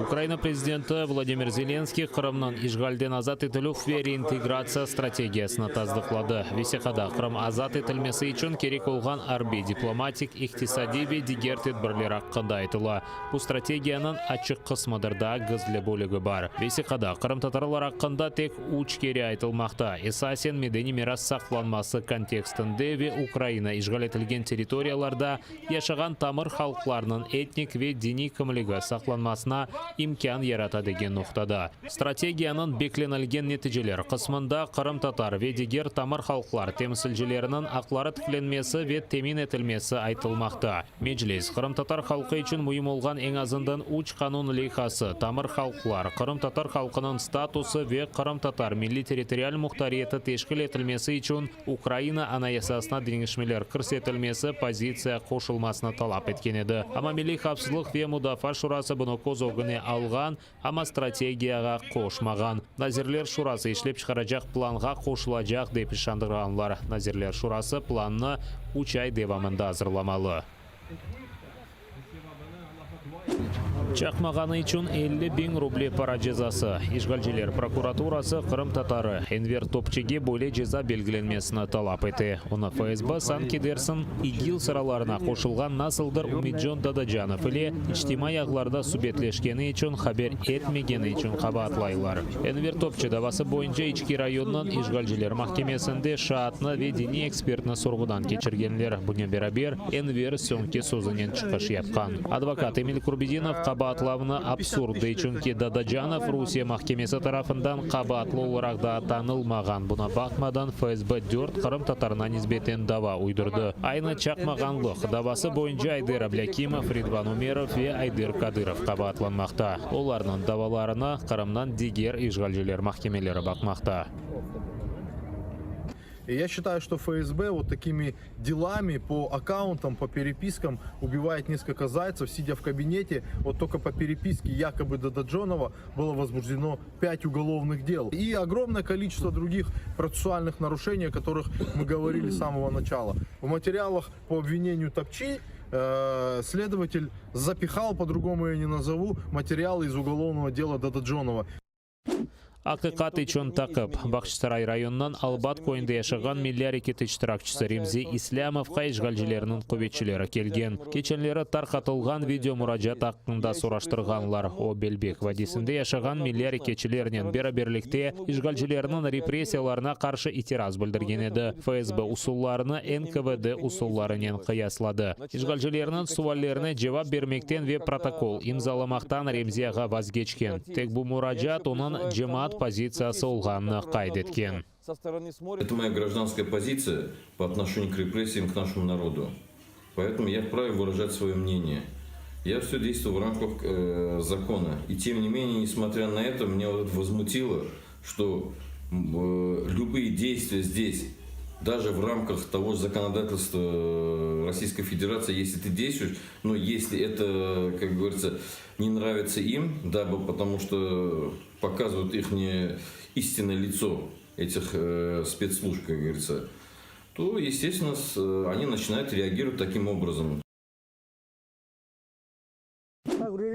Ukraina prezidenti Vladimir Zelenskiy Qırımnıñ işğalden azat etilüv ve reintegratsiya strategiyasını tasdıqladı. Vesiqada Qırım azat etilmesi içün kerek olğan arbiy, diplomatik, iqtisadiy ve diger tedbirler aqqında aytıla. Bu strategiyanıñ açıq qısmıdır, daa gizli bölügi bar. Vesiqada qırımtatarlar aqqında tek üç kere aytılmaqta, esasen medeniy miras saqlanması kontekstinde ve Ukraina işğal etilgen territoriyalarda yaşağan tamır halqlarnıñ etnik ve diniy kimligi saqlanmasına imkân yarata degen noqtada. Strategiyanıñ beklenilgen neticeler qısmında qırımtatar ve diger tamır halqlar temsilcileriniñ aqları tiklenmesi ve temin etilmesi aytılmaqta. Meclis, qırımtatar halqı içün müim olğan eñ azından üç qanun leyhası, tamır halqlar, qırımtatar halqınıñ statusı ve qırımtatar milliy-territorial muhtariyeti teşkil etilmesi içün Ukraina Anayasasına deñişmeler kirsetilmesi pozitsiya qoşulmasını talap etken edi. Amma Milliy havfsızlıq ve mudafaa şurası bunı köz ögüne alğan, amma strategiyağa qoşmağan. Nazirler Şurası işlep çıqaracaq planğa qoşulacaq, dep işandırğanlar. Nazirler Şurası plannı üç ay devamında azırlamalı. Çaqmağanı içün 50 biñ ruble para cezası. İşğalciler prokuraturası qırımtatarı Enver Topçige böyle ceza belgilenmesini talap ete. Onı FSB, sanki dersiñ, İGİL sıralarına qoşulğan nasıldır Ümidcan Dadacanov ile içtimaiy ağlarda subetleşkeni içün haber etmegeni içün qabaatlaylar. Enver Topçi davası boyunca İçki rayonnıñ işğalciler mahkemesinde şaatnı ve diniy ekspertni sorğudan keçirgenler. Bunen beraber, Enver soñki sözünen çıqış yapqan. Advokat Emil Kurbedinov qabaatlavnı absurd dey, çünki Dadacanov Rusiye mahkemesi tarafından qabaatlı olaraq daa tanılmağan, buna baqmadan FSB dört qırımtatarına nisbeten dava uydurdı. Aynı çaqmağanlıq davası boyunca Ayder Ablâkimov, Ridvan Umerov ve Ayder Kadırov qabaatlanmaqta. Olarnıñ davalarını Qırımnıñ diger işğalciler mahkemeleri baqmaqta. Ya şçitayü, çto FSB vot takimi delami po akkauntam, po perepiskam ubivayet neskolko zaytsev, sidya v kabinete, vot tolko po perepiske yakobı Dadajonova bylo vozbujdeno pyat ugolovnıh del i ogromnoye koliçestvo drugih protsessualnıh naruşeniy, o kotorıh mı govorili s samogo načala. V materialah po obvineniyu Topçi sledovatel zapihal, po-drugomu ya ne nazovu, materialı iz ugolovnogo dela Dadajonova. Aqiqat içün taqip. Bağçasaray rayonınıñ Albat köyünde yaşağan milliy areket iştirakçisi Remzi İslâmovqa işğalcilerniñ quvetçileri kelgen. Keçenleri tarqatılğan video muracaat aqqında soraştırğanlar. O, Belbek vadiysinde yaşağan milliy areketçilernen beraberlikte işğalcilerniñ repressiyalarına qarşı itiraz bildirgen edi, FSB usullarını NKVD usullarınen qıyasladı. İşğalcilerniñ suallerine cevap bermekten ve protokol imzalamaqtan Remzi ağa vazgeçken. Tek bu muracaat onıñ cemaat pozitsiyası olğanını qayd etken. Это моя гражданская позиция по отношению к репрессиям к нашему народу. Поэтому я вправе выражать свое мнение. Я все действую в рамках закона. И тем не менее, несмотря на это, меня вот это возмутило, что любые действия здесь, даже в рамках того же законодательства Российской Федерации, если ты действуешь, но если это, как говорится, не нравится им, дабы потому что показывают их истинное лицо этих спецслужб, как говорится, то, естественно, они начинают реагировать таким образом.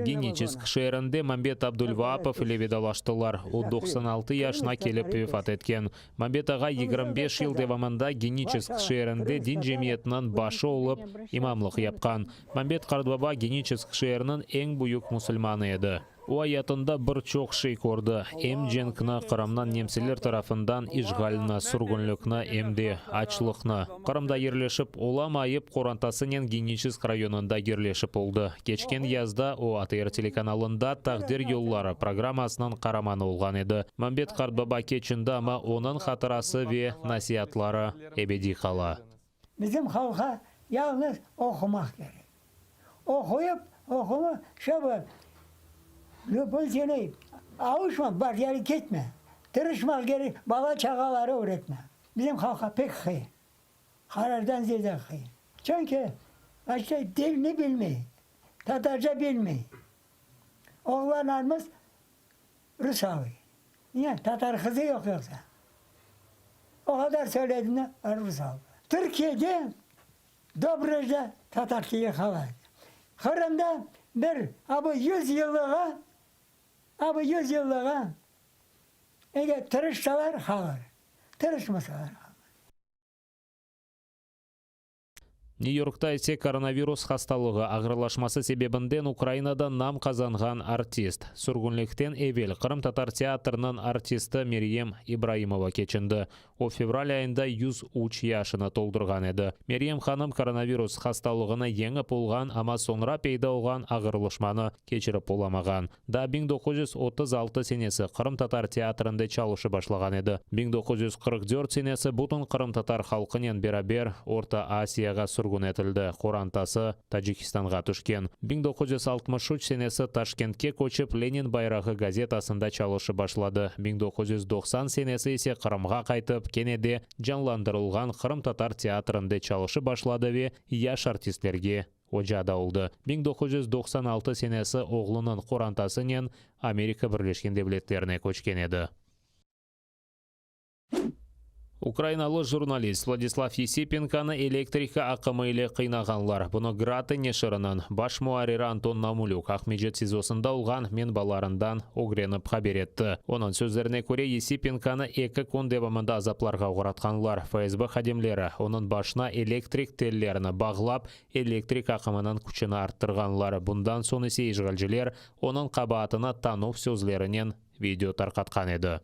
Geniçesk şeerinde Mambet Abdulvaapov ile vedalaştılar. O, 96 yaşına kelip vefat etken. Mambet ağa 25 yıl devamında Geniçesk şeerinde din cemiyetiniñ başı olıp, imamlıq yapqan. Mambet qartbaba Geniçesk şeeriniñ eñ büyük musulmanı edi. O ayatında bir çoq şey kördi, em cenkni, Qırımnıñ nemseler tarafından işğalini, sürgünlikni, em de açlıqnı. Qırımda yerleşip olamayıp, qorantasınen Geniçesk rayonında yerleşip oldı. Keçken yazda o, ATR telekanalında Taqdir yolları programmasınıñ qaramanı olğan edi. Mambet qartbaba keçindi, amma onıñ hatırası ve nasiatları ebediy qala. Bizim halqa yalnız oqumaq kerek. Oquyıp, oqumı, şöyle lüpül seni avuşma, bar yeri ketme. Tırışmaq kerek, bala-çağaları öğretme. Bizim halqa pek qıyın. Qarardan ziyade qıyın. Çünki, işte, tilni bilmey, tatarca bilmey. Oğlanlarımız rus alıy. Niye? Tatar qızı yoq yoqsa. O qadar söyledim de, rus aldı. Türkiyede Dobrujda tatar tili qala. Qırımda. Bir, a bu yüzyıllığa, a bu yüzyıllığa eger tırışsalar, qalır, tırışmasalar, qalmaz. Nyu-Yorkta ise koronavirus hastalığı ağırlaşması sebebinden Ukrainada nam qazanğan artist, sürgünlikten evel qırımtatar teatriniñ artisti Meryem İbraimova keçindi. O, fevral ayında 103 yaşını toldurğan edi. Meryem hanım koronavirus hastalığını yeñip olğan, amma soñra peyda olğan ağırlaşmanı keçirip olamağan. Daa 1936 senesi qırımtatar teatrinde çalışıp başlağan edi. 1944 senesi bütün qırımtatar halqınen beraber Orta Asiyağa sürgün etildi, qorantası Tacikistanğa tüşken. 1963 senesi Taşkentke köçip Lenin bayrağı gazetasında çalışıp başladı. 1990 senesi ise Qırımğa qaytıp, kene de canlandırılğan qırımtatar teatrinde çalışıp başladı ve yaş artistlerge oca da oldı. 1996 senesi oğlunıñ qorantasınen Amerika Birleşken Devletlerine köçken edi. Ukrainalı jurnalist Vladislav Yesipenkonı elektrika aqımı ile qıynağanlar. Bunı Gratı neşiriniñ baş muarriri Anton Namulük Aqmescit SİZOsında olğan menbalarından ögrenip haber etti. Onıñ sözlerine köre, Yesipenkonı eki kün devamında azaplarğa oğratqanlar. FSB hadimleri onıñ başına elektrik tellerini bağlap, elektrik aqımınıñ küçüni arttırğanlar. Bundan soñ ise işğalciler onıñ qabaatını tanuv sözlerinen video tarqatqan edi.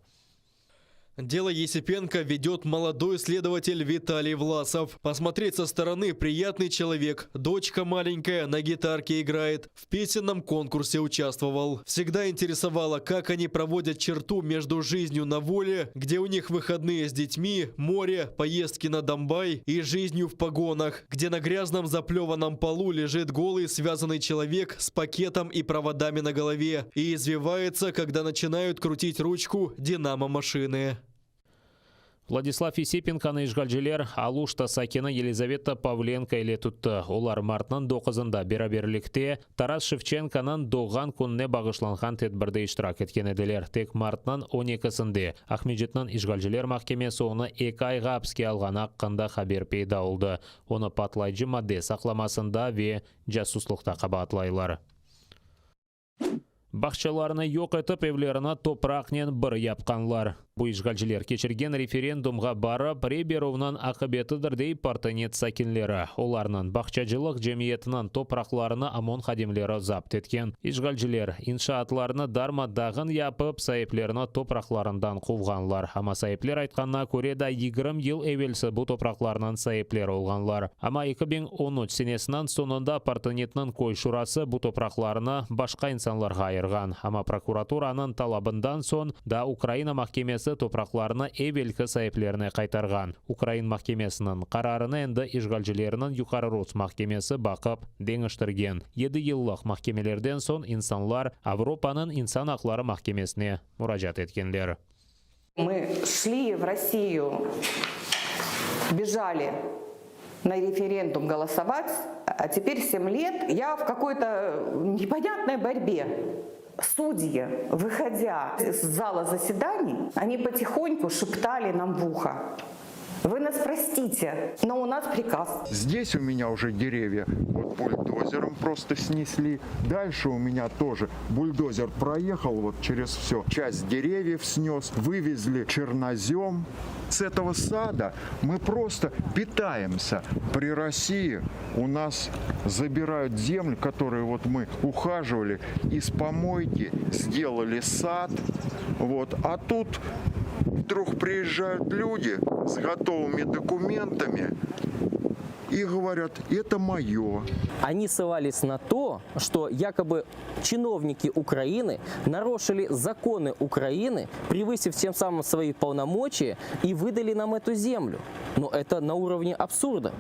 Дело Есипенко ведет молодой следователь Виталий Власов. Посмотреть со стороны приятный человек. Дочка маленькая на гитарке играет. В песенном конкурсе участвовал. Всегда интересовало, как они проводят черту между жизнью на воле, где у них выходные с детьми, море, поездки на Домбай и жизнью в погонах, где на грязном заплеванном полу лежит голый связанный человек с пакетом и проводами на голове и извивается, когда начинают крутить ручку динамо-машины. Vladislav Yesipenkonı işğalciler Aluşta sakini Yelizaveta Pavlenko ile tuttı. Olar martnıñ 9-ında beraberlikte Taras Şevçenkonıñ doğğan kününe bağışlanğan tedbirde iştirak etken ediler. Tek martnıñ 12-sinde Aqmescitniñ işğalciler mahkemesi onı 2 ayğa apiske alğanı aqqında haber peyda oldı. Onı patlayıcı madde saqlamasında ve casuslıqta qabaatlaylar. Bağçalarını yoq etip, evlerini topraqnen bir yapqanlar. Bu işğalciler keçirgen referendumğa barıp, rey berüvniñ aqibetidir, dey Partenit sakinleri. Olarnıñ bağçacılıq cemiyetiniñ topraqlarını OMON hadimleri zapt etken. İşğalciler inşaatlarnı darma-dağın yapıp, saiplerini topraqlarından quvğanlar. Amma saipler aytqanına köre, daa 20 yıl evelsi bu topraqlarnıñ saipleri olğanlar. Amma 2013 senesiniñ soñunda Partenitniñ köy şurası bu topraqlarnı başqa insanlarğa ayırğan. Amma prokuraturanıñ talabından soñ da Ukraina mahkemesi topraqlarnı evelki saiplerine qaytarğan. Ukrain mahkemesiniñ qararını endi işğalcilerniñ Yuqarı Rus mahkemesi baqıp deñiştirgen. 7 yıllıq mahkemelerden soñ insanlar Avropanıñ insan aqları mahkemesine muracaat etkenler. Мы шли в Россию, бежали на референдум голосовать, а теперь 7 лет я в какой-то непонятной борьбе. Судьи, выходя из зала заседаний, они потихоньку шептали нам в ухо. Вы нас простите, но у нас приказ. Здесь у меня уже деревья вот бульдозером просто снесли. Дальше у меня тоже бульдозер проехал вот через все. Часть деревьев снес, вывезли чернозем. С этого сада мы просто питаемся. При России у нас забирают землю, которую вот мы ухаживали, из помойки сделали сад. Вот. А тут вдруг приезжают люди с готовыми документами и говорят, это мое. Они ссылались на то, что якобы чиновники Украины нарушили законы Украины, превысив тем самым свои полномочия и выдали нам эту землю. Но это на уровне абсурда.